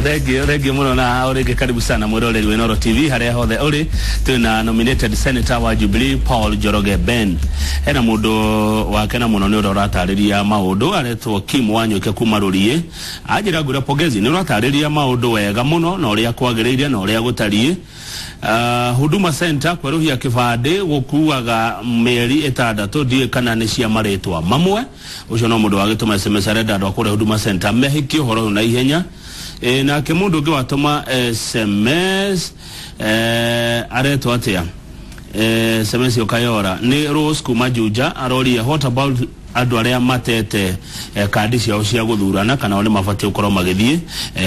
Thank you, thank you muno. Na o rĩngĩ karibu sana mwĩroreri wa Inooro TV harĩa hothe ũrĩ. Twĩna nominated senator wa Jubilee, Paul Njoroge Ben. Hena mũndũ wakena mũno nĩ ũrĩa ũratarĩria maũndũ, aretwo Kim Wanyũke kuma Rũriĩ. Anjĩra ngwĩra pongezi, nĩ ũratarĩria maũndũ wega mũno na ũrĩa kwagĩrĩire na ũrĩa gũtariĩ. Huduma Center kwerũhia kĩbandĩ gũkuaga mĩeri 6, ndiũĩ kana nĩ cia marĩtwa mamwe. Ũcio no mũndũ wagĩtũma SMS, arenda andũ a kũrĩa Huduma Center mehikie ũhoro ũyũ na ihenya. Nake mũndũ ũngĩ watũma SMS, aretwo atĩa? SMS ũkayora nĩ Rose kuma Juja, aroria, what about andũ arĩa matete kandi ciao cia gũthurana, kana o nĩ mabatiĩ gũkorwo magĩthiĩ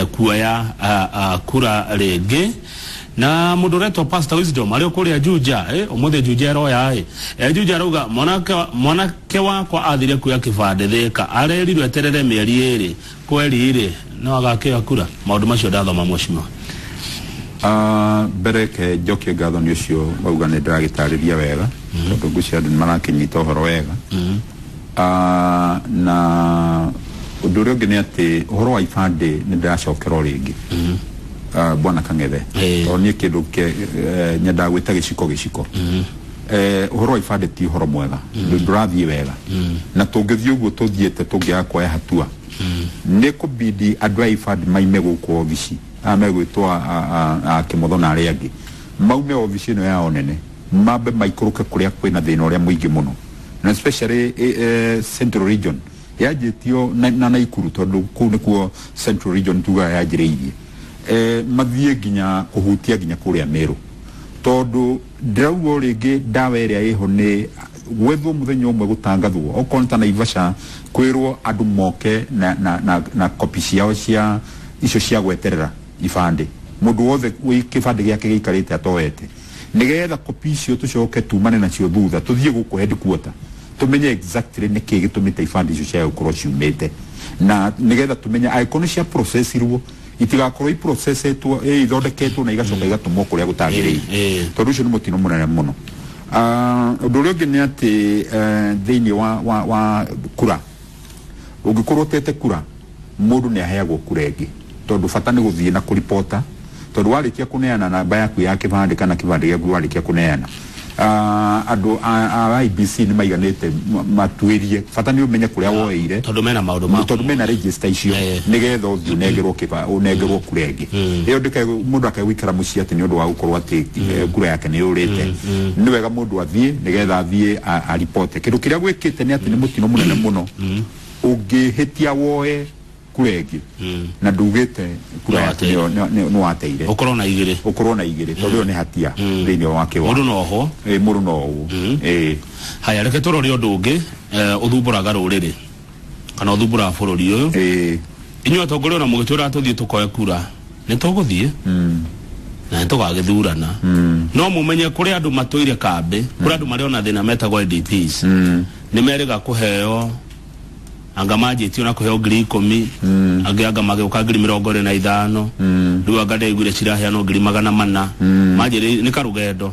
kuoya kura rĩngĩ? Na mũndũ ũretwo Pastor Wisdom arĩ o kũrĩa Juja, ũmũthĩ Juja ĩroya Juja, arauga mwanake wakwa athire kuoya kĩbandĩ Thĩka, arerirwo eterere mĩeri 2. Kweri rĩ, no agakĩoya kura? Maũndũ macio ndathoma, mheshimiwa. Mbere ke njokie ngatho nĩ ũcio wauga nĩ ndĩragĩtarĩria wega, tondũ ngwĩciria andũ nĩ marakĩnyita ũhoro wega. Na ũndũ ũrĩa ũngĩ nĩ atĩ ũhoro wa ibandĩ nĩ ndĩracokera o rĩngĩ, bwana Kang'ethe, tondũ niĩ kĩndũ nyendaga gwĩta gĩciko gĩciko. Ũhoro wa ibandĩ ti ũhoro mwega, ndũrathiĩ wega, na tũngĩthiĩ ũguo tũthiĩte, tũngĩaga kuoya hatua, nĩ kũbidi andũ a ibandĩ maime gũkũ obici, aya megwĩtwo a Kĩmotho na arĩa angĩ, maume obici ĩno yao nene, mambe maikũrũke kũrĩa kwĩna thĩna ũrĩa mũingĩ mũno, na especially Central Region yanjĩtio na Naikuru, tondũ kũu nĩkuo Central Region tugaga yanjĩrĩirie, mathiĩ nginya kũhutia nginya kũrĩa Meru, tondũ ndĩrauga o rĩngĩ, ndawa ĩrĩa ĩho nĩ gwethwo mũthenya ũmwe gũtangathwo, okorwo nĩ ta Naivasha, kwĩrwo andũ moke na kopi ciao cia icio cia gweterera ibandĩ, mũndũ wothe wĩ kĩbandĩ gĩake gĩikarĩte atoete, nĩgetha kopi icio tũcoke tumane nacio thutha, tũthiĩ gũkũ headquarter, tũmenye exactly nĩkĩ gĩtũmĩte ibandĩ icio ciage gũkorwo ciumĩte, na nĩgetha tũmenye angĩkorwo nĩ cia processirwo, itigakorwo iprocessetwo, ithondeketwo na igacoka igatũmwo kũrĩa gũtagĩrĩire, tondũ ũcio nĩ mũtino mũnene mũno. Ũndũ ũrĩa ũngĩ nĩ atĩ thĩinĩ wa kura, ũngĩkorwo ũtete kura, mũndũ nĩ aheagwo kura ĩngĩ, tondũ bata nĩ gũthiĩ na kũripota, tondũ warĩkia kũneana namba yaku ya kĩbandĩ kana kĩbandĩ gĩaku, warĩkia kũneana, andũ a IEBC nĩ maiganĩte matuĩrie, bata nĩ ũmenye kũrĩa woeire. Tondũ mena maũndũ ma Tondũ mena register icio, nĩgetha ũthiĩ ũnengerwo ũnengerwo kura ĩngĩ ĩyo. Ndĩkae mũndũ akae gũikara mũciĩ atĩ nĩ ũndũ wa gũkorwo atĩ kura yake nĩ yũrĩte. Nĩ wega mũndũ athiĩ, nĩgetha athiĩ aripote. Kĩndũ kĩrĩa gwĩkĩte nĩ atĩ nĩ mũtino mũnene mũno ũngĩhĩtia woe kura ĩngĩ na ndugĩte kura yaku nĩ wateire. Ũkorwo na igĩrĩ. Ũkorwo na igĩrĩ, tondũ ĩyo nĩ hatia thĩinĩ wa kĩwa. Mũndũ no ohwo. Ĩ, mũndũ no ũguo, ĩ. Haya, reke tũrore ũndũ ũngĩ ũthumbũraga rũrĩrĩ kana ũthumbũraga bũrũri ũyũ. Inyuĩ atongoria, ona mũgĩtwĩra tũthiĩ tũkoe kura, nĩ tũgũthiĩ na nĩ tũgagĩthurana, no mũmenye kũrĩ andũ matũire kambĩ, kũrĩ andũ marĩ ona thĩna metagwo IDPs. Nĩ merĩga kũheo, anga manjĩtio na kũheo 10,000, angĩ anga magĩũka 25,000, rĩu anga ndaiguire ciraheanwo 400,000. Manjĩrĩ nĩ karũgendo.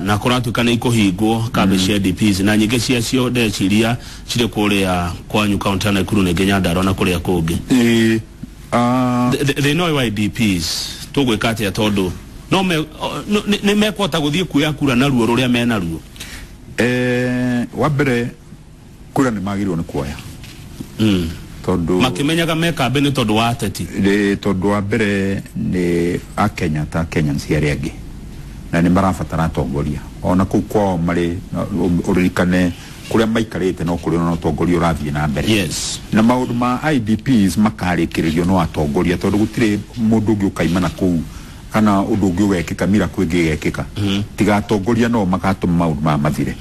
Na kũratuĩka nĩ ikũhingwo kambĩ cia IDPs, na nyingĩ ciacio ndeciria cirĩ kũrĩa kwanyu kaunti ya Nakuru, nĩngĩ Nyandarua na kũrĩa kũngĩ. Thĩna ũyũ wa IDPs tũgwĩka atĩa? Tondũ no me, nĩ mekũhota gũthiĩ kuoya kura na ruo rũrĩa menaruo? Wa mbere, kura nĩ magĩrĩirwo nĩ kuoya, tondũ Makĩmenyaga me kambĩ nĩ tondũ wa ateti. Nĩ tondũ wa mbere nĩ akenya ta Kenyans arĩa angĩ, na nĩ marabatara atongoria ona kũu kwao marĩ. Ũririkane kũrĩa maikarĩte no kũrĩ na ũtongoria ũrathiĩ na mbere, na maũndũ ma IDPs makarĩkĩrĩrio no atongoria, tondũ gũtirĩ mũndũ ũngĩ ũkaima na kũu kana ũndũ ũngĩ ũgekĩka, miracle ĩngĩ ĩgekĩka, tiga atongoria no magatũma maũndũ maya mathire.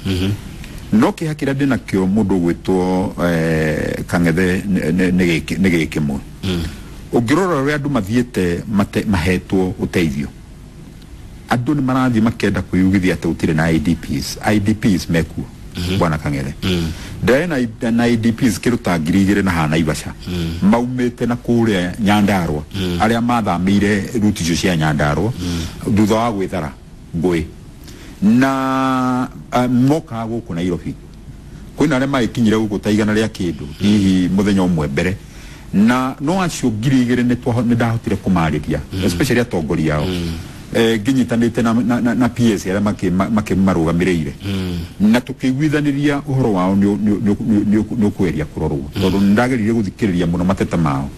No kĩeha kĩrĩa ndĩnakĩo, mũndũ ũgwĩtwo Kang'ethe, nĩ gĩkĩ kĩmwe. Ũngĩrora ũrĩa andũ mathiĩte mahetwo ũteithio, andũ nĩ marathiĩ makenda kwĩyugithia atĩ gũtirĩ na IDPs. IDPs mekuo, bwana Kang'ethe. Ndĩrarĩ na IDPs kĩndũ ta 2,000 na haha Naivasha, maumĩte na kũrĩa Nyandarua, arĩa mathamĩire ruti icio cia Nyandarua thutha wa gwĩthara ngũĩ, na mokaga gũkũ Nairobi. Kwĩna arĩa magĩkinyire gũkũ ta igana rĩa kĩndũ hihi mũthenya ũmwe mbere. Na no acio 2000 nĩ ndahotire kũmarĩria, especially atongoria ao, nginyitanĩte na PS arĩa makĩmarũgamĩrĩire, na tũkĩiguithanĩria ũhoro wao nĩ ũkweria kũrorwo, tondũ nĩ ndageririe gũthikĩrĩria mũno mateta mao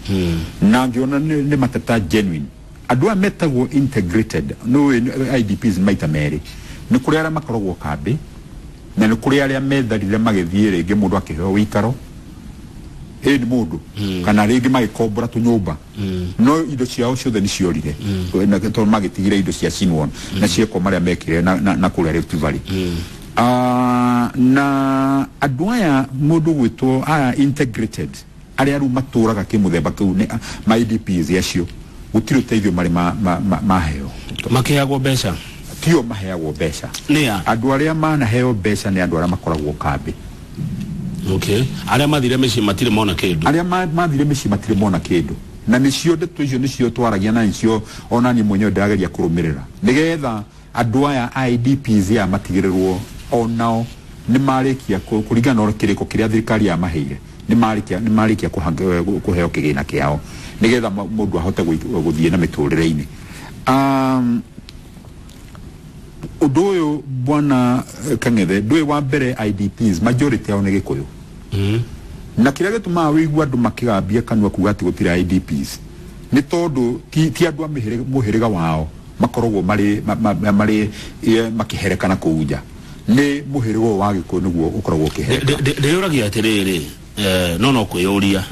na ngĩona nĩ mateta genuine. Andũ aya metagwo integrated no IDPs maita merĩ, nĩ kũrĩ arĩa makoragwo kambĩ na nĩ kũrĩ arĩa metharire magĩthiĩ rĩngĩ mũndũ akĩheo wĩikaro ĩ nĩ mũndũ kana rĩngĩ magĩkombora tũnyũmba, no indo ciao ciothe nĩ ciorire, tondũ magĩtigire indo cia cinwo na ciekwo marĩa mekire na kũrĩa Rift Valley. Na andũ aya mũndũ gwĩtwo aya integrated arĩa rĩu matũraga kĩmũthemba kĩu nĩ ma IDPs acio gũtirĩ ũteithio marĩ maheo. Makiheagwo mbeca? Tio maheagwo mbeca. Nĩ a? Andũ arĩa manaheo mbeca nĩ andũ arĩa makoragwo kambĩ. Okay, arĩa mathire mĩciĩ matirĩ mona kĩndũ. Arĩa mathire mĩciĩ matirĩ mona kĩndũ, na nĩcio ndeto icio nĩcio twaragia na nĩcio ona niĩ mwenyewe ndĩrageria kũrũmĩrĩra nĩgetha andũ aya IDPs aya matigĩrĩrwo onao nĩ marĩkia kũringana na kĩrĩko kĩrĩa thirikari yamaheire, nĩ marĩkia kũheo kĩgĩna kĩao nĩgetha mũndũ ahote gũthiĩ na mĩtũrĩre-inĩ. Ũndũ ũyũ bwana Kang'ethe, ndũĩ wa mbere IDPs majority yao nĩ Gĩkũyũ. Na kĩrĩa gĩtũmaga wĩigue andũ makĩgambia kanua kuga atĩ gũtirĩ IDPs nĩ tondũ ti andũ a mũhĩrĩga wao makoragwo marĩ makĩherekana kũu nja, nĩ mũhĩrĩga ũyũ wa Gĩkũyũ nĩguo ũkoragwo ũkĩhereka. Ndĩyũragia atĩrĩrĩ, no kwĩyũria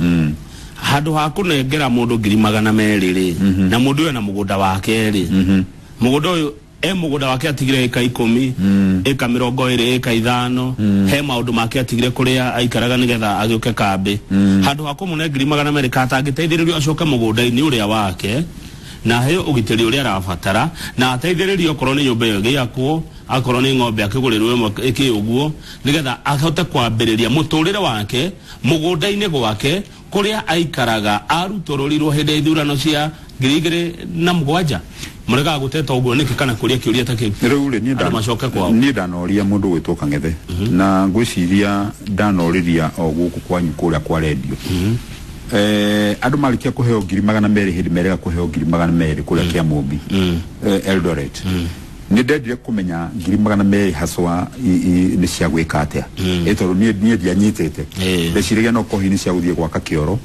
handũ ha kũnengera mũndũ 200,000 rĩ, na mũndũ ũyũ na mũgũnda wake rĩ, mũgũnda ũyũ mũgũnda wake atigire ĩka 10, ĩka 20, ĩka 5, he maũndũ make atigire kũrĩa aikaraga nĩgetha agĩũke kambĩ. Handũ ha kũmũne 200,000 katangĩteithĩrĩrio acoke mũgũnda-inĩ ũrĩa wake na aheo ũgitĩri ũrĩa arabatara, na ateithĩrĩrio okorwo nĩ nyũmba ĩyo ĩgĩakwo, akorwo nĩ ng'ombe akĩgũrĩrwo ĩmwe ĩkĩ ũguo, nĩgetha ahote kwambĩrĩria mũtũrĩre wake mũgũnda-inĩ gwake kũrĩa aikaraga arutũrũrirwo hĩndĩ ya ithurano cia 2007. Mũregaga gũteta ũguo nĩkĩ kana kũria kĩũria ta kĩu? Rĩu rĩ, niĩ Andũ macoke kwao. Niĩ ndanoria mũndũ gwĩtwo Kang'ethe, na ngwĩciria ndanorĩria o gũkũ kwanyu kũrĩa kwa rendio. Andũ marĩkia kũheo 200,000 hĩndĩ merega kũheo 200,000 kũrĩa Kĩamũmbi, Eldoret. Nĩ ndendire kũmenya 200,000 haswa nĩ cia gwĩka atĩa, tondũ niĩ ndianyitĩte. Ndeciragia no korwo hihi nĩ cia gũthiĩ gwaka kĩoro,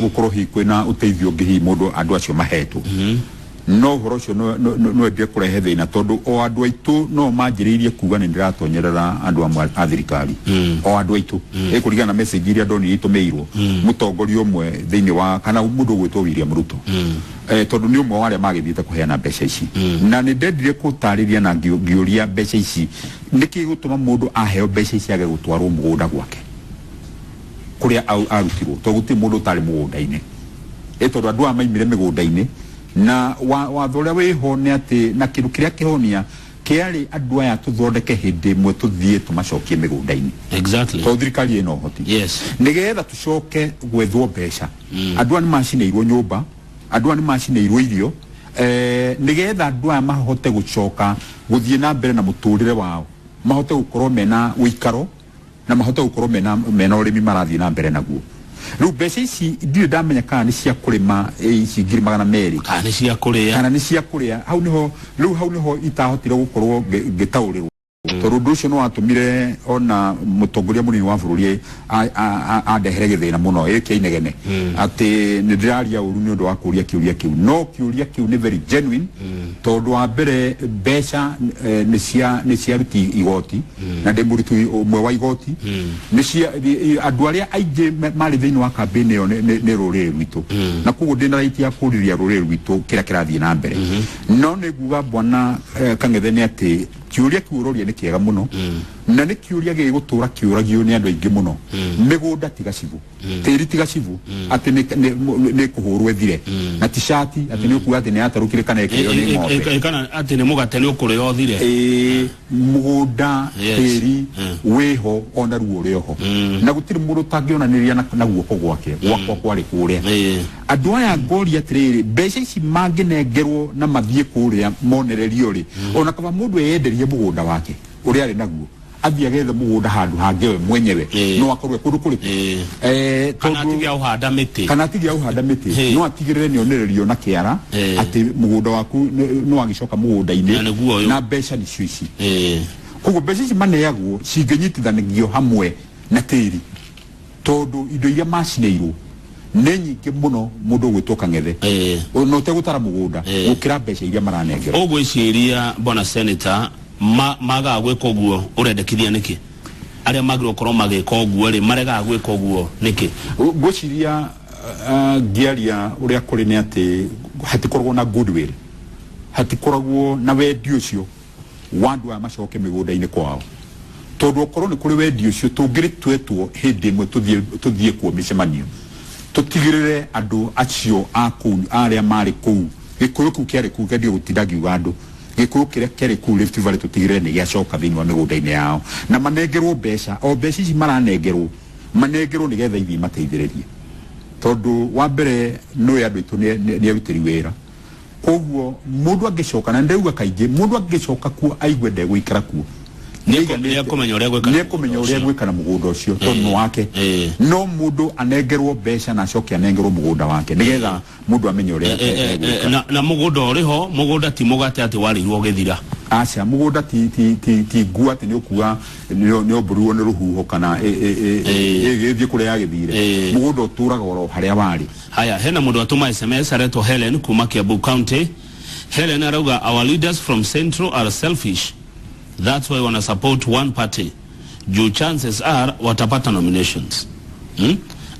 gũkorwo hihi kwĩna ũteithio ũngĩ hihi mũndũ andũ acio mahetwo. No ũhoro ũcio no endire kũrehe thĩna, tondũ o andũ aitũ no manjĩrĩirie kuga nĩ ndĩratonyerera andũ amwe a thirikari, o andũ aitũ, kũringana na message iria ndonire itũmĩirwo mũtongoria ũmwe thĩinĩ wa kana mũndũ ũgwĩtwo William Ruto, tondũ nĩ ũmwe wa arĩa magĩthiĩte kũheana mbeca ici. Na nĩ ndendire gũtarĩria na ngĩũria mbeca ici nĩkĩ gũtũma mũndũ aheo mbeca ici age gũtwarwo mũgũnda gwake kũrĩa arutirwo, tondũ gũtirĩ mũndũ ũtarĩ mũgũnda-inĩ. Tondũ andũ aya maimire mĩgũnda-inĩ, na watho ũrĩa wĩho nĩ atĩ na kĩndũ kĩrĩa kĩhonia kĩarĩ andũ aya tũthondeke hĩndĩ ĩmwe tũthiĩ tũmacokie mĩgũnda-inĩ. Tondũ thirikari ĩna ũhoti. Nĩgetha tũcoke gwethwo mbeca. Andũ aya nĩmacinĩirwo nyũmba, andũ aya nĩmacinĩirwo irio, nĩgetha andũ aya mahote gũcoka gũthiĩ na mbere na mũtũrĩre wao, mahote gũkorwo mena ũikaro na mahote gũkorwo mena ũrĩmi marathiĩ na mbere naguo. Rĩu mbeca ici ndirĩ ndamenya kana nĩ cia kũrĩma, ici 200,000 kana nĩ cia kũrĩa, kana nĩ cia kũrĩa. Hau nĩho rĩu, hau nĩho itahotire gũkorwo ngĩtaũrĩrwo, tondũ ũndũ ũcio nĩ watũmire ona mũtongoria mũnini wa bũrũri andehere gĩthĩna mũno ĩkĩa inegene atĩ nĩ ndĩraria ũru nĩ ũndũ wa kũria kĩũria kĩu. No kĩũria kĩu nĩ very genuine, tondũ wa mbere mbeca nĩ cia aruti igoti, na ndĩ mũruti ũmwe wa igoti. Nĩ cia andũ arĩa aingĩ marĩ thĩinĩ wa kambĩini ĩyo nĩ rũrĩrĩ rwitũ, na koguo ndĩna right ya kũrĩria rũrĩrĩ rwitũ kĩrĩa kĩrathiĩ na mbere. No nĩ nguga bwana Kang'ethe nĩ atĩ kĩũria kĩu ũroria nĩ kĩega mũno, na nĩ kĩũria gĩgũtũra kĩũragio nĩ andũ aingĩ mũno. Mĩgũnda ti gacibũ, tĩri ti gacibũ atĩ nĩ kũhũrwo ĩthire, na ti cati atĩ nĩ ũkuga atĩ nĩ yatarũkire kana ĩkĩrĩo nĩ ng'ombe, kana atĩ nĩ mũgate nĩ ũkũrĩo ũthire. Mũgũnda tĩri wĩho ona ruo ũrĩ oho, na gũtirĩ mũndũ ũtangĩonanĩria na guoko gwake, gwakwa kwarĩ kũrĩa. Andũ aya ngoria atĩrĩrĩ, mbeca ici mangĩnengerwo na mathiĩ kũrĩa monererio rĩ, ona kaba mũndũ eyenderie mũgũnda wake ũrĩa arĩ naguo athiĩ agethe mũgũnda handũ hangĩ we mwenyewe no akorwe kũndũ kũrĩkũ kana atige ũhanda mĩtĩ kana atige ũhanda mĩtĩ no atigĩrĩre nĩ onererio na kĩara atĩ mũgũnda waku no wagĩcoka mũgũnda-inĩ na mbeca nĩcio ici. Koguo mbeca ici maneagwo cingĩnyitithanagio hamwe na tĩri tondũ indo iria macineirwo nĩ nyingĩ mũno mũndũ ũgwĩtwo Kang'ethe no ũtegũtara mũgũnda gũkĩra mbeca iria maranengerwo. Ũgwĩciria bwana senator magaga gwĩka ũguo ũrendekithia nĩkĩ? Arĩa magĩrĩirwo gũkorwo magĩka ũguo rĩ maregaga gwĩka ũguo nĩkĩ? Ngwĩciria ngĩaria ũrĩa kũrĩ nĩ atĩ hatikoragwo na goodwill, hatikoragwo na wendi ũcio wa andũ aya macoke mĩgũnda-inĩ kwao, tondũ okorwo nĩ kũrĩ wendi ũcio tũngĩrĩ twetwo hĩndĩ ĩmwe tũthiĩ kuo mĩcemanio tũtigĩrĩre andũ acio a kũu arĩa marĩ kũu gĩkũyũ kĩu kĩarĩ kũu kĩendio gũtinda ngiuga andũ gĩkũyũ kĩrĩa kĩarĩ kũu Rift Valley tũtigĩrĩre nĩ gĩacoka thĩinĩ wa mĩgũnda-inĩ yao na manengerwo mbeca o mbeca ici maranengerwo manengerwo nĩgetha ithiĩ mateithĩrĩrie tondũ wa mbere nĩ andũ aitũ nĩ arutĩri wĩra koguo mũndũ angĩcoka na ndauga kaingĩ mũndũ angĩcoka kuo aigue ndegũikara kuo nĩekũmenya ũrĩa gwĩka na mũgũnda ũcio tondũ nĩ wake no mũndũ anengerwo mbeca na acoke anengerwo mũgũnda wake nĩgetha mũndũ amenye ũrĩa egwĩka. Na mũgũnda ũrĩ ho mũgũnda ti mũgate atĩ warĩirwo ũgĩthira. Aca mũgũnda ti ngua atĩ nĩ ũkuga nĩ ũmbũrirwo nĩ rũhuho kana ĩgĩthiĩ kũrĩa yagĩthire mũgũnda ũtũraga oro harĩa warĩ. Haya, hena mũndũ atũma SMS aretwo Helen kuma Kiambu County. Helen arauga our leaders from Central are selfish. That's why wana support one party. Juu chances are watapata nominations.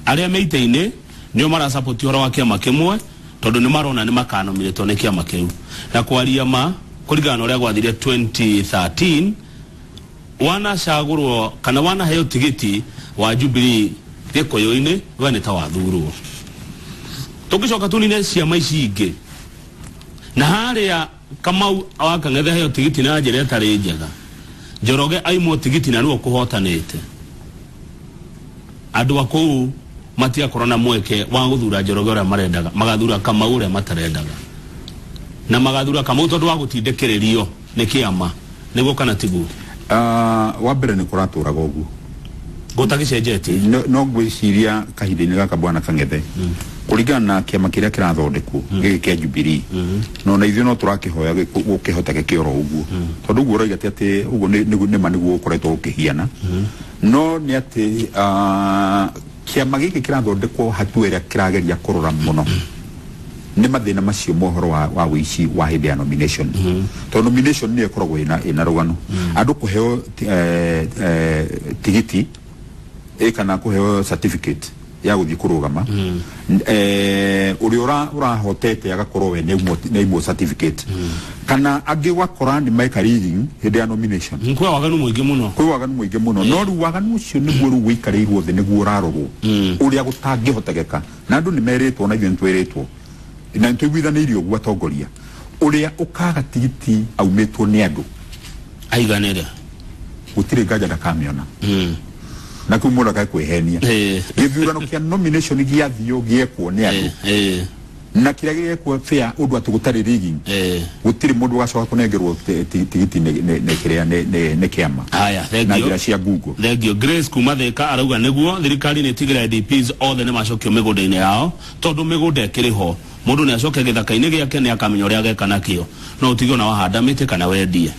Arĩa meiteine nĩo marasupport ũhoro wa kĩama kĩmwe tondũ nĩ marona nĩ makanominatwo nĩ kĩama kĩu. Na kwaria ma kũringana na ũrĩa gwathire 2013 wanacagũrwo kana wanaheo tigiti wa Jubilee Gĩkũyũ-inĩ we nĩ ta wathurwo. Tũngĩcoka tũnine ciama ici ingĩ na harĩa Kamau wa Kang'ethe heo tigiti na njĩra ĩtarĩ njega, Njoroge aimwo tigiti na nĩwe ũkũhotanĩte, andũ a kũu matigakorwo na mweke wa gũthura Njoroge ũrĩa marendaga, magathura Kamau ũrĩa matarendaga na magathura Kamau tondũ wa gũtindĩkĩrĩrio nĩ kĩama. Nĩguo kana tiguo? Wa mbere nĩ kũratũraga ũguo gũtagĩcenjetie. No ngwĩciria kahinda-inĩ gaka bwana Kang'ethe kũringana na kĩama kĩrĩa kĩrathondekwo gĩkĩ kĩa Jubilee no na ithuĩ no tũrakĩhoya gũkĩhoteke kĩ oro ũguo tondũ ũguo ũroiga ti atĩ ũguo nĩma nĩguo ũkoretwo ũkĩhiana no nĩ atĩ kĩama gĩkĩ kĩrathondekwo hatua ĩrĩa kĩrageria kũrora mũno nĩ mathĩna macio mohoro wa wĩici wa hĩndĩ ya nomination tondũ nomination nĩyo ĩkoragwo ĩna rũgano andũ kũheo tigiti kana kũheo certificate ya gũthiĩ kũrũgama ũrĩa ũrahotete agakorwo we nĩ certificate kana angĩ wakora nĩ meka rigging hĩndĩ ya nomination. Kwĩ waganu mũingĩ mũno. Kwĩ waganu mũingĩ mũno no rĩu waganu ũcio nĩguo rĩu wĩikarĩirwo thĩ nĩguo ũrarorwo ũrĩa gũtangĩhotekeka na andũ nĩ merĩtwo na ithuĩ nĩ twĩrĩtwo na nĩ tũiguithanĩirie ũguo atongoria ũrĩa ũkaga tigiti aumĩtwo nĩ andũ aiganĩre gũtirĩ nganja ndakamĩona na kĩu mũndũ akae kwĩhenia gĩthurano kĩa nomination gĩathio gĩekwo nĩ andũ na kĩrĩa gĩgekwo fair ũndũ atĩ gũtarĩ rigging gũtirĩ mũndũ ũgacoka kũnengerwo tigiti nĩ kĩrĩa nĩ kĩama. Haya, na njĩra cia Google. Thank you. Grace kuma Thika arauga nĩguo thirikari nĩ ĩtigĩra IDPs othe nĩ macokio mĩgũnda-inĩ yao tondũ mĩgũnda ĩkĩrĩ ho mũndũ nĩ acoke gĩthaka-inĩ gĩake nĩ akamenya ũrĩa ageka nakĩo no ũtige ona wahanda mĩtĩ kana wendie.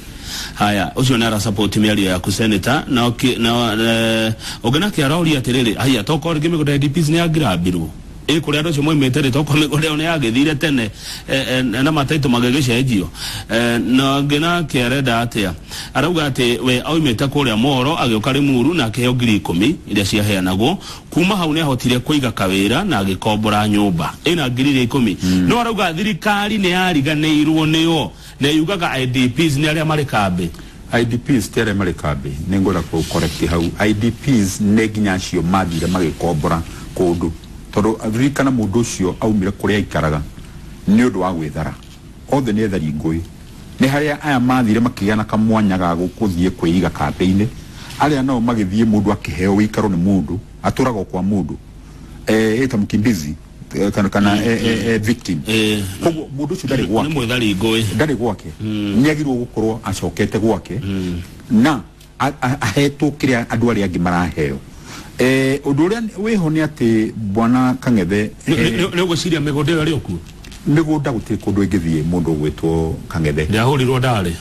Haya, ũcio nĩ arasupport mĩario yaku senator na ũngĩ nake aroria atĩrĩrĩ haya tokorwo rĩngĩ mĩgũnda ya IDPs nĩ yangĩrambirwo ĩ kũrĩa andũ acio moimĩte rĩ tokorwo mĩgũnda ĩyo nĩ yagĩthire tene na mataitũ magĩgĩcenjio. Na ũngĩ nake arenda atĩa arauga atĩ we aumĩte kũrĩa Moro agĩũka Limuru na akĩheo 10,000 iria ciaheanagwo kuma hau nĩ ahotire kũiga kawĩra na agĩkombora nyũmba ĩna 10,000 no arauga thirikari nĩ yariganĩirwo nĩo na yugaga IDPs nĩ arĩa marĩ kambĩ. IDPs ti arĩa marĩ kambĩ nĩ ngwenda kũ correct hau. IDPs nĩ nginya acio mathire magĩkombora kũndũ tondũ ririkana mũndũ ũcio aumire kũrĩa aikaraga nĩ ũndũ wa gwĩthara othe nĩ ethari ngũĩ nĩ harĩa aya mathire makĩgĩa na kamwanya ga gũthiĩ kwĩiga kambĩ-inĩ arĩa nao magĩthiĩ mũndũ akĩheo wĩikaro nĩ mũndũ atũraga kwa mũndũ ĩta mkimbizi kana victim koguo mũndũ ũcio ndarĩ gwake nĩ mwethari ngũĩ ndarĩ gwake nĩ agĩrĩirwo gũkorwo acokete gwake na ahetwo kĩrĩa andũ arĩa angĩ maraheo. Ũndũ ũrĩa wĩho nĩ atĩ bwana Kang'ethe nĩ ũgwĩciria mĩgũnda ĩyo ĩrĩ okuo? Mĩgũnda gũtirĩ kũndũ ĩngĩthiĩ mũndũ ũgwĩtwo Kang'ethe. Ndĩahũrirwo ndarĩ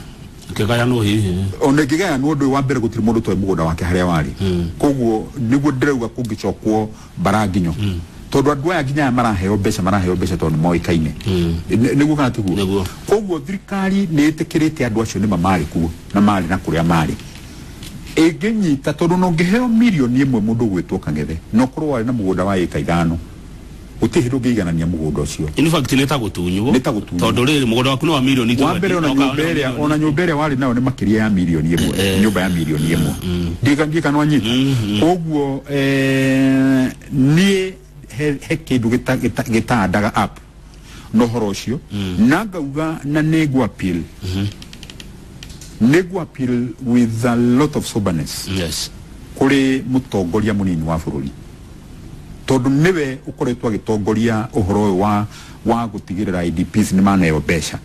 ĩkĩgayanwo hihi. Ona ĩngĩgayanwo ũndũ wa mbere gũtirĩ mũndũ ũtoĩ mũgũnda wake harĩa warĩ. Koguo nĩguo ndĩrauga kũngĩcokwo mbara nginyo. Tondũ andũ aya nginya aya maraheo mbeca tondũ nĩ moĩkaine. Nĩguo kana tiguo? Nĩguo. Koguo thirikari nĩ ĩtĩkĩrĩte andũ acio nĩma marĩ kuo na marĩ na kũrĩa marĩ. Ĩngĩnyita tondũ no ngĩheo mirioni ĩmwe mũndũ ũgwĩtwo Kang'ethe no korwo warĩ na mũgũnda wa ĩka 5 gũtirĩ hĩndĩ ũngĩiganania mũgũnda ũcio. In fact nĩ ta gũtunywo. Nĩ ta gũtunywo. Tondũ rĩrĩ mũgũnda waku nĩ wa mirioni 20. Wa mbere ona nyũmba ĩrĩa warĩ nayo nĩ makĩria ya mirioni ĩmwe, nyũmba ya mirioni ĩmwe. Ndiĩ kana wanyita. Koguo niĩ he kĩndũ gĩtandaga up na ũhoro ũcio na ngauga na nĩngũ appeal. Nĩngũ appeal with a lot of soberness. Yes. Kũrĩ mũtongoria mũnini wa bũrũri. Tondũ nĩwe ũkoretwo agĩtongoria ũhoro ũyũ wa gũtigĩrĩra IDPs nĩ maneo mbeca.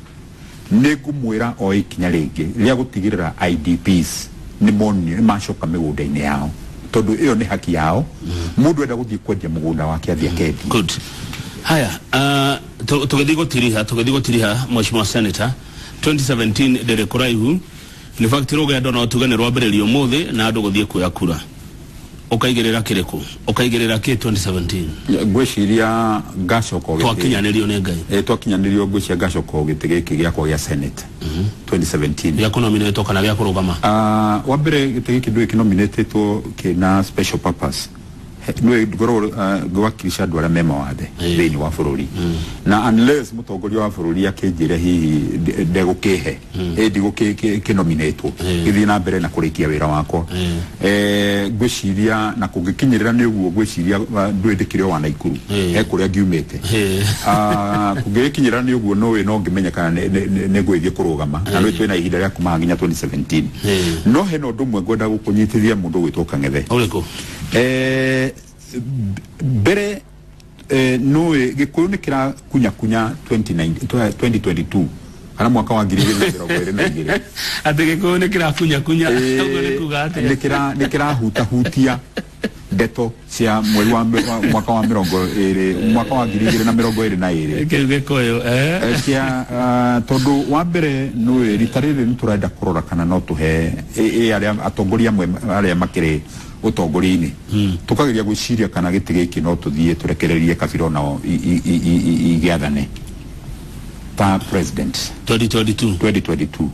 Nĩngũmwĩra o ikinya rĩngĩ rĩa gũtigĩrĩra IDPs nĩ monio nĩ macoka mĩgũnda-inĩ yao. Tondũ ĩyo nĩ haki yao. Mũndũ enda gũthiĩ kwendia mũgũnda wake athiĩ akendie. Good. Haya, tũgĩthiĩ gũtiriha Mheshimiwa Senator 2017 ndĩrĩ kũraihu. In fact rũgendo no tuge nĩ rwambĩrĩrio ũmũthĩ na andũ gũthiĩ kuoya kura. Ũkaigĩrĩra kĩrĩkũ? Ũkaigĩrĩra kĩ 2017? Ngwĩciria ngacoka gĩtĩ. Twakinyanĩrio nĩ Ngai. Twakinyanĩrio ngwĩciria ngacoka gĩtĩ gĩkĩ gĩakwa gĩa Senate 2017. Gĩa kũnominĩtwo kana gĩa kũrũgama? Wa mbere gĩtĩ gĩkĩ ndũĩ kĩnominĩtĩtwo kĩna special purpose. Nĩwe ngoragwo ngĩwakilisha andũ arĩa me mawathe thĩinĩ wa bũrũri. Na unless mũtongoria wa bũrũri akĩnjĩre hihi ndegũkĩhe, ndigũkĩnominĩtwo, gĩthiĩ na mbere na kũrĩkia wĩra wakwa. Ngwĩciria na kũngĩkinyĩrĩra nĩ ũguo ngwĩciria ndũĩ ndĩkĩrĩ o wa Naikuru, he kũrĩa ngiumĩte. Kũngĩgĩkinyĩrĩra nĩ ũguo nũĩ no ngĩmenye kana nĩ ngũgĩthiĩ kũrũgama, na nĩ twĩna ihinda rĩa kuma nginya 2017. No hena ũndũ ũmwe ngwenda gũkũnyitithia mũndũ ũgwĩtwo Kang'ethe. Ũrĩkũ? Mbere nũĩ Gĩkũyũ nĩ kĩrakunyakunya 2022 kana mwaka wa 2022. Atĩ Gĩkũyũ nĩ kĩrakunyakunya, ũguo nĩ kuga atĩa? Nĩ kĩrahutahutia ndeto cia mweri wa mwaka wa 20 mwaka wa 2022. Kĩu Gĩkũyũ cia tondũ wa mbere nũĩ rita rĩrĩ nĩ tũrenda kũrora kana no tũhe arĩa atongoria amwe arĩa makĩrĩ ũtongoria-inĩ tukageria gwĩciria kana gĩtĩ gĩkĩ no tũthiĩ tũrekererie kabira nao igĩathane ta president 2022. 2022.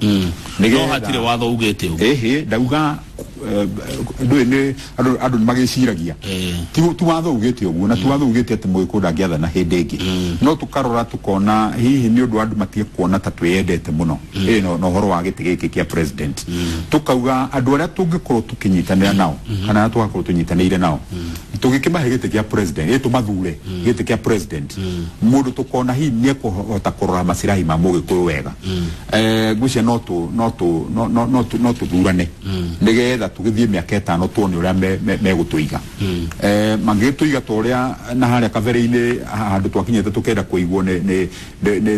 No hatirĩ watho ugĩte ũguo. Ĩhĩ ndauga ndũĩ nĩ andũ nĩ magĩciragia. Ti watho ugĩte ũguo na ti watho ugĩte atĩ Mũgĩkũyũ ndangĩathana hĩndĩ ĩngĩ. No tũkarora tũkona hihi nĩ ũndũ andũ matige kuona ta twĩyendete mũno. No ũhoro wa gĩtĩ gĩkĩ kĩa president. Tũkauga andũ arĩa tũngĩkorwo tũkĩnyitanĩra nao kana arĩa tũgakorwo tũnyitanĩire nao tũgĩkĩmahe gĩtĩ kĩa president, tũmathure gĩtĩ kĩa president, mũndũ tũkona hihi nĩ ekũhota kũrora masirahi ma Mũgĩkũyũ wega. Ngwĩciria no tũthurane nĩgetha tũgĩthiĩ mĩaka 5 tuone ũrĩa megũtũiga. Mangĩgĩtũiga ta ũrĩa na harĩa kabere-inĩ handũ twakinyĩte tũkenda kũigwo nĩ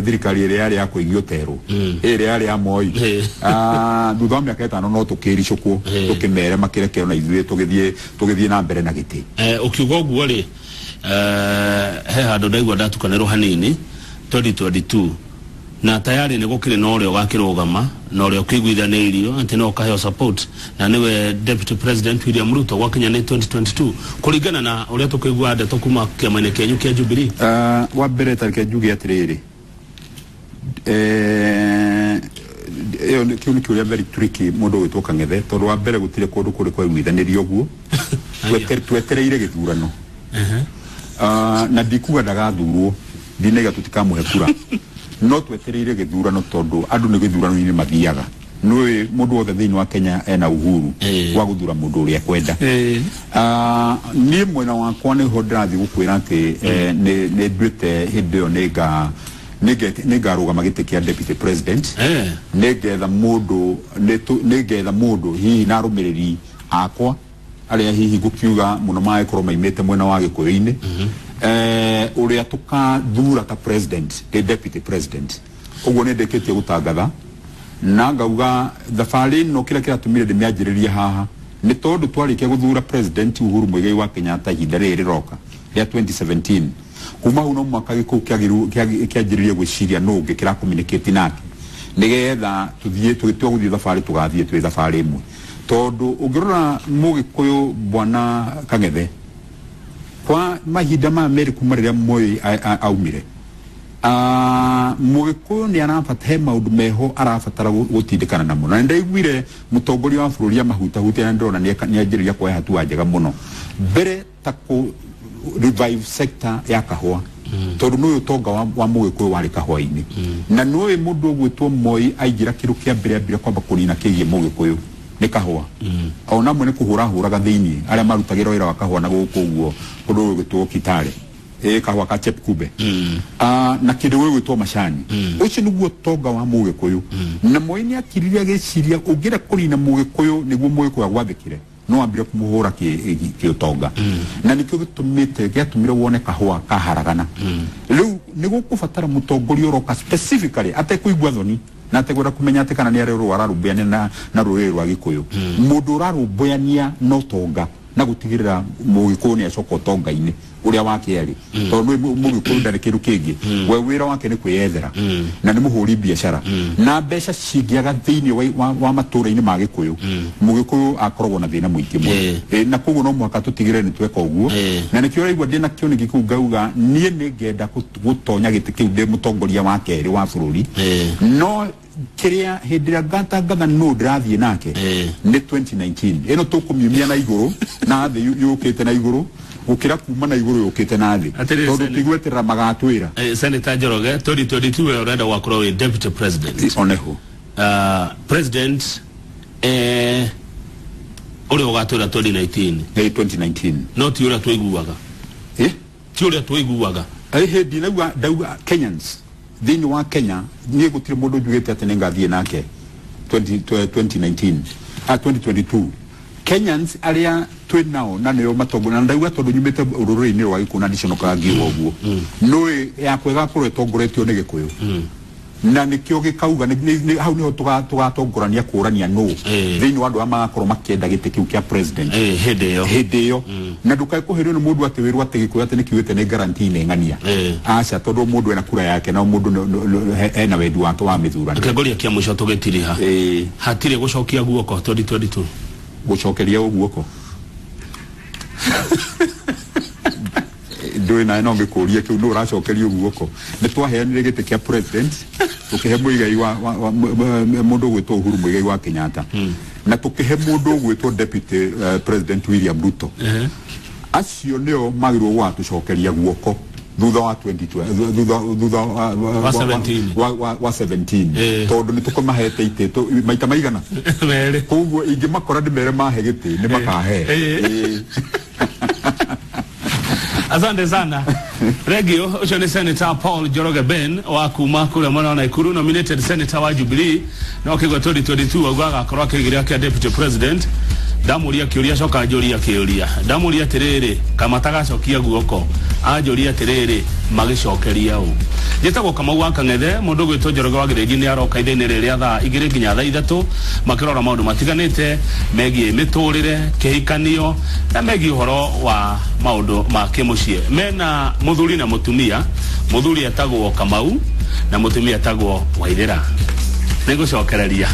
thirikari ĩrĩa yarĩ ya kũigio terũ, ĩrĩa yarĩ ya Moi. Thutha wa mĩaka 5 no tũkĩricũkwo tũkĩmere makĩreke ona ithuĩ tũgĩthiĩ na mbere na gĩtĩ. Ũkiuga ũguo rĩ, he handũ ndaigua ndatukanĩrwo hanini 2022 na tayari nĩ gũkĩrĩ na ũrĩa ũgakĩrũgama na ũrĩa ũkĩiguithanĩirio atĩ no ũkaheo support na nĩwe Deputy President William Ruto gwakinya nĩ 2022 kũringana na ũrĩa tũkĩigua ndeto kuma kĩama-inĩ kĩanyu kĩa Jubilee. Wa mbere tareke njuge atĩrĩrĩ, ĩyo kĩu nĩ kĩũria very tricky mũndũ ũgwĩtwo Kang'ethe tondũ wa mbere gũtirĩ kũndũ kũrĩ kwaiguithanĩrio ũguo. Twetereire gĩthurano. Na ndikuga ndagathurwo, ndinaiga tũtikamũhe kura. No twetereire gĩthurano tondũ andũ nĩ gĩthurano-inĩ mathiaga. Nĩũĩ mũndũ wothe thĩinĩ wa Kenya ena uhuru wa gũthura mũndũ ũrĩa ekwenda. Niĩ mwena wakwa nĩho ndĩrathiĩ gũkwĩra atĩ nĩ nduĩte hĩndĩ ĩyo nĩngarũgama gĩtĩ kĩa deputy president. Nĩngetha mũndũ hihi na arũmĩrĩri akwa arĩa hihi ngũkiuga mũno magĩkorwo maimĩte mwena wa Gĩkũyũ-inĩ, ũrĩa tũkathura ta president, the deputy president. Ũguo nĩ ndĩkĩtie gũtangatha Na ngauga thabarĩ ĩno kĩrĩa kĩratũmire ndĩmĩanjĩrĩrie haha nĩ tondũ twarĩkia gũthura President Uhuru Muigai wa Kenyatta ihinda rĩrĩ rĩroka rĩa 2017, kuma hau no mwaka gĩkũyũ kĩanjĩrĩrie gwĩciria nũ ũngĩ kĩra communicate nake nĩgetha tũthiĩ tũgĩtua gũthiĩ thabarĩ tũgathiĩ twĩ thabarĩ ĩmwe. Tondũ ũngĩrora Mũgĩkũyũ bwana Kang'ethe kwa mahinda ma merĩ kuma rĩrĩa Moi aumire, Mũgĩkũyũ nĩ arabata he maũndũ meho arabatara gũtindĩkana namo, na nĩndaiguire mũtongoria wa bũrũri amahutahutia na ndĩrona nĩanjĩrĩria kuoya hatua njega mũno mbere ta kũ revive sector ya kahũa, tondũ nĩũĩ ũtonga wa Mũgĩkũyũ warĩ kahũa-inĩ, na nĩũĩ mũndũ ũgwĩtwo Moi aingĩra kĩndũ kĩa mbere ambire kwamba kũnina kĩgiĩ Mũgĩkũyũ nĩ kahũa. Ona amwe nĩ kũhũra hũraga thĩiniĩ arĩa marutagĩra wĩra wa kahũa na gũkũ ũguo kũndũ gũgwĩtwo Kitale, kahũa ka Chepkube, na kĩndũ gĩgwĩtwo macani. Ũcio nĩguo ũtonga wa Mũgĩkũyũ, na Moi nĩ akirire agĩciria ũngĩenda kũnina Mũgĩkũyũ nĩguo Mũgĩkũyũ agwathĩkĩre no ambire kũmũhũra kĩũtonga, na nĩkĩo gĩtũmĩte gĩatũmire wone kahũa kaharagana. Rĩu nĩ gũkũbatara mũtongoria ũroka specifically atekũigua thoni na atekwenda kũmenya atĩ kana nĩ arĩ ararũmbũyania na rũrĩrĩ rwa Gĩkũyũ, mũndũ ũrarũmbũyania na ũtonga na gũtigĩrĩra Mũgĩkũyũ nĩ acoka ũtonga-inĩ ũrĩa wake arĩ, tondũ nĩ Mũgĩkũyũ ndarĩ kĩndũ kĩngĩ, we wĩra wake nĩ kwĩyethera na nĩ mũhũri biacara, na mbeca cingĩaga thĩinĩ wa matũra-inĩ ma Gĩkũyũ, Mũgĩkũyũ akoragwo na thĩna mũingĩ mũno. Na koguo no mũhaka tũtigĩrĩre nĩ tweka ũguo, na nĩkĩo ũraigua ndĩna kĩoneki kĩu ngauga niĩ nĩ ngenda gũtonya gĩtĩ kĩu ndĩ mũtongoria wa kerĩ wa bũrũri, no kĩrĩa hĩndĩ ĩrĩa ngatangatha nũ ndĩrathiĩ nake nĩ 2019 ĩno tũkũmiumia na igũrũ na thĩ yũkĩte na igũrũ gũkĩra kuma na igũrũ yũkĩte na thĩ, tondũ tigweterera magatwĩra. Senator Njoroge, 2022 we ũrenda gwakorwo wĩ deputy president oneho president ũrĩa ũgatwĩra 2019 2019 no ti ũrĩa tũiguaga, ti ũrĩa tũiguaga. Hĩndĩ ndauga Kenyans thĩinĩ wa Kenya niĩ gũtirĩ mũndũ njugĩte atĩ nĩngathiĩ nake 2019 2022. Kenyans arĩa twĩ nao na nĩo matongoria, na ndauga tondũ nyumĩte rũrĩrĩ-inĩ rwa Gĩkũyũ na ndiconokaga ngiuga ũguo, nũĩ yakwa ĩgakorwo ĩtongoretio nĩ Gĩkũyũ, na nĩkĩo gĩkauga hau nĩho tũgatongorania kũrania nũ thĩinĩ wa andũ arĩa magakorwo makĩenda gĩtĩ kĩu kĩa president hĩndĩ ĩyo, na ndũkae kũhĩrwo nĩ mũndũ atĩ wĩrwo atĩ Gĩkũyũ atĩ nĩkiugĩte nĩ guarantee nĩ ng'ania, aca, tondũ mũndũ ena kura yake na mũndũ ena wendi wake wa mĩthurano. Kĩgoria kĩa mũico tũgĩtiriha, hatirĩ gũcokia guoko 2022 gũcokeria ũ guoko ndũĩ nawe no ngĩkũrie kĩu nũ ũracokeria guoko. Nĩ twaheanire gĩtĩ kĩa president tũkĩhe Muigai wa mũndũ ũgwĩtwo Uhuru Muigai wa Kenyatta, na tũkĩhe mũndũ ũgwĩtwo deputy president William Ruto. Acio nĩo magĩrĩirwo gũgatũcokeria guoko thutha wa 20 thutha wa 17 wa 17, tondũ nĩ tũkũmahete itĩ maita maigana merĩ, koguo ingĩmakora ndĩmere mahe gĩtĩ nĩ makahe. Asante sana. Regio, ucio ni Senator Paul Njoroge Ben wa kuma kuria mwena wa Nakuru, nominated senator wa Jubilee, no kigwa 2022 auga agakorwo akĩgeria kĩa deputy president. Ndamuria kĩũria coka njũria kĩũria, ndamuria atĩrĩrĩ kamata gacokia guoko, anjũria atĩrĩrĩ magĩcokeria ũ. Njĩtagwo Kamau wa Kang'ethe, mũndũ ũgwĩtwo Njoroge wa Gĩthĩnji nĩ aroka ithaa-inĩ rĩrĩa thaa 2 nginya thaa 3 makĩrora maũndũ matiganĩte megiĩ mĩtũrĩre, kĩhikanio na megiĩ ũhoro wa maũndũ ma kĩmũciĩ. Mena mũthuri na mũtumia, mũthuri etagwo Kamau na mũtumia etagwo Waithĩra. Nĩngũcokereria.